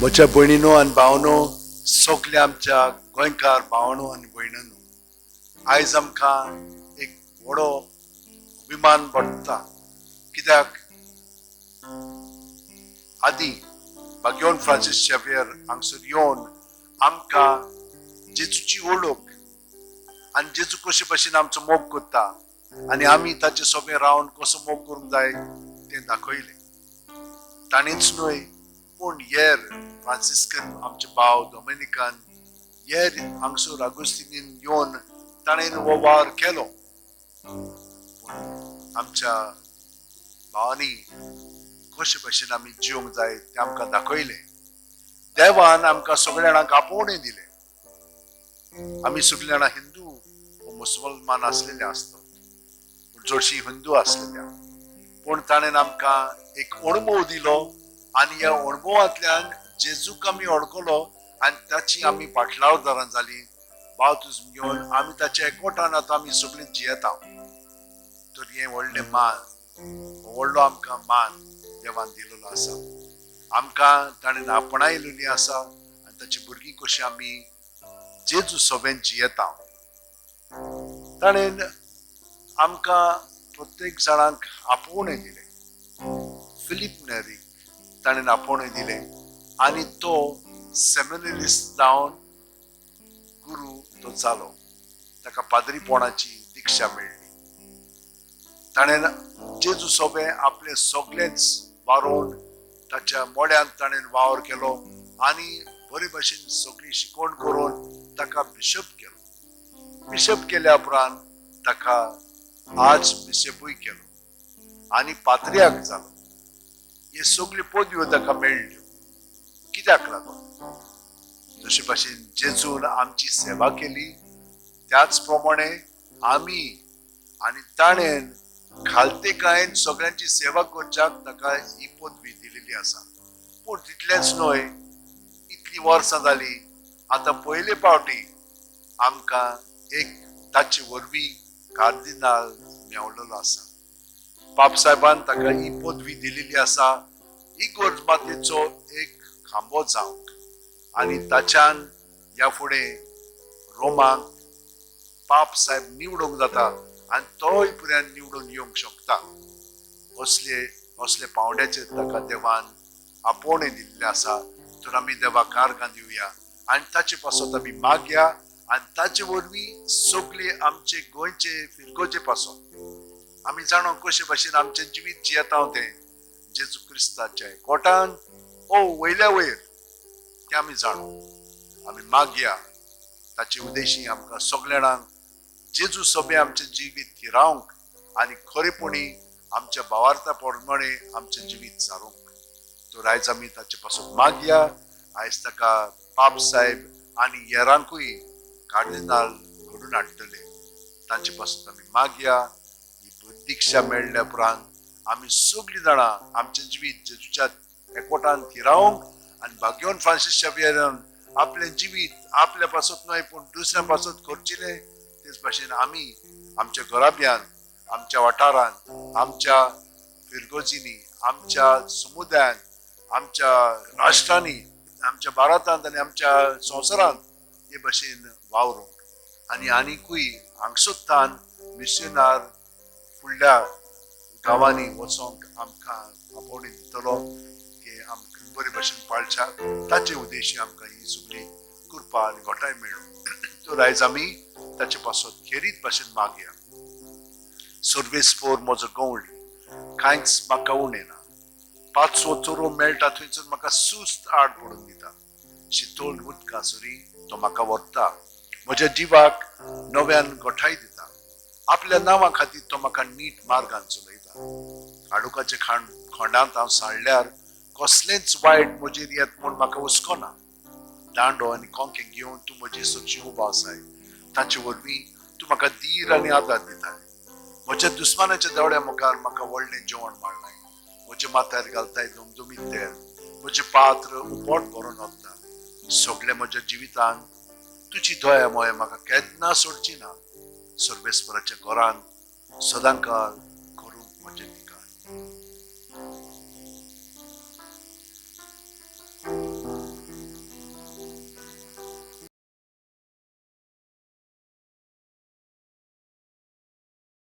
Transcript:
म्हज्या भयणीनो आनी भावनो, सगल्या आमच्या गोंयकार भावनो आनी भयणांनो, आयज आमकां एक व्हडो अभिमान पडटा, कित्याक आदी बाग्योन फ्रांसीस शेवियर हांगसर येवन आमकां जेजूची ओळख आनी जेजू कशे भशेन आमचो मोग करता आनी आमी ताचे सोबे रावन कसो मोग करूंक जाय तें दाखयलें. ताणेंच न्हय पूण येर फ्रांसिस्कन आमचे भाव डोमिनिकन येर हांगसर आगुस्तिनीन येवन ताणें हो वावर केलो. पूण आमच्या भावांनी कशे भशेन आमी जिवंक जाय तें आमकां दाखयलें. देवान आमकां सगळ्या जाणांक आपोवणें दिलें. आमी सगळीं जाणां हिंदू वो मुसलमान आसलेले आसतात, पूण चडशीं हिंदू आसलेले. पूण ताणें आमकां एक अणभव दिलो आनी ह्या अणभवांतल्यान जेजूक आमी अडकलो आनी ताची आमी पाटलावदारां जालीं. बावतिज्म घेवन आमी ताच्या एकवटान आतां आमी सगळीं जियेता. तर हें व्हडलें मान, व्हडलो आमकां मान देवान दिलेलो आसा. आमकां ताणें आपणायलेली आसा आनी ताची भुरगीं कशी आमी जेजू सोबेन जियेता. ताणें आमकां प्रत्येक जाणांक आपोवणें दिलें. फिलीप नेरीक ताणें आपोवणें दिलें आनी तो सेमिनरिस्ट जावन गुरू तो जालो. ताका पाद्रीपणाची दिक्षा मेळ्ळी. ताणें जेजू सोबे आपलें सगळेंच वारोवन ताच्या मोड्यांत ताणें वावर केलो आनी बरे भशेन सगळी शिकवण करून ताका बिशप केलो. बिशप केल्या उपरांत ताका आज बिशपूय केलो आनी पात्र्याक जालो. हे सगल्यो पदव्यो ताका मेळ्ळ्यो कित्याक लागून? जशे भाशेन जेजून आमची सेवा केली त्याच प्रमाणे आमी आनी ताणें खालतेकायेन सगळ्यांची सेवा करच्याक ताका ही पदवी दिलेली आसा. पूण तितलेंच न्हय, इतलीं वर्सां जालीं आतां पयले फावटी आमकां एक ताचे वरवीं कार्दिनाल मेवलेलो आसा. बापसाहेबान ताका ही पदवी दिलेली आसा इगर्ज मातेचो एक खांबो जावंक आनी ताच्यान ह्या फुडें रोमाक पाप साहेब निवडूंक जाता आनी तोय पर्यंत निवडून येवंक शकता. असले असले पावंड्याचेर ताका देवान आपोवणें दिल्लें आसा. तर आमी देवाक आर्गां दिवया आनी ताचे पासत आमी मागया आनी ताचे वरवीं सगळे आमचे गोंयचे फिरगोजे पासत आमी जाणो कशे भशेन आमचें जिवीत जियेता तें जेजू क्रिस्ताच्या कोटान ओ वयल्या वयर तें आमी जाणो. आमी मागया ताचे उद्देशी आमकां सगल्या जाणांक जेजू सोबे आमचें जिवीत थिरावंक आनी खरेपणी आमच्या भावार्था प्रमाणे आमचें जिवीत सारूंक. तर आयज आमी ताचे पासून मागया. आयज ताका पाप साहेब आनी येरांकूय कार्दिनाल घडून हाडटले. तांचे पासून आमी मागया. ही दिक्षा मेळ्ळ्या उपरांत आमी सगळीं जाणां आमचें जिवीत जेजूच्या एकवटान थिरावंक आनी भाग्यवन फ्रांसीस शेवियरान आपलें जिवीत आपल्या पासत न्हय पूण दुसऱ्या पासत खर्चिलें तेच भाशेन आमी आमच्या घराब्यान, आमच्या वाठारांत, आमच्या फिरगोजींनी, आमच्या समुदायांत, आमच्या राष्ट्रांनी, आमच्या भारतांत आनी आमच्या संवसारांत हे भशेन वावरूंक आनी आनिकूय हांगसुत्तान मिशनार फुडल्या गांवांनी वचोंक आमकां आपोवणें दितलो की आमकां बरे भशेन पाळच्याक ताचे उद्देशी आमकां ही सगळी कृपा आनी घटाय मेळूं. तर आयज आमी ताचे पासत खेरीत भाशेन मागया. सर्वेस्पोर म्हजो गवळी, कांयच म्हाका उणें ना. पांचवो चोरो मेळटा थंयसर म्हाका सुस्त आड पडून दिता. शितोल उदका सरी तो म्हाका व्हरता, म्हज्या जिवाक नव्यान गोठाय दिता. आपल्या नांवा खातीर तो म्हाका नीट मार्गान चलयता. हाडुकाचे खोंडांत हांव सांडल्यार कसलेंच वायट म्हजेर येत म्हूण म्हाका हुस्को ना. दांडो आनी कोंके घेवन तूं म्हजी सरशी उबो आसाय. ताचे वरवीं तूं म्हाका धीर आनी आदार दिताय. म्हज्या दुस्मानाच्या दोळ्या मुखार म्हाका व्हडलें जेवण मांडलाय. म्हज्या माथ्यार घालताय दुमदुमीत तेल. म्हजें पात्र उपोट भरून वता. सगळें म्हज्या जिवितान तुजी दया मोया म्हाका केन्ना सोडची ना. सर्वेस्पराच्या घरान सदांकाळ करूंक म्हजें निकाल.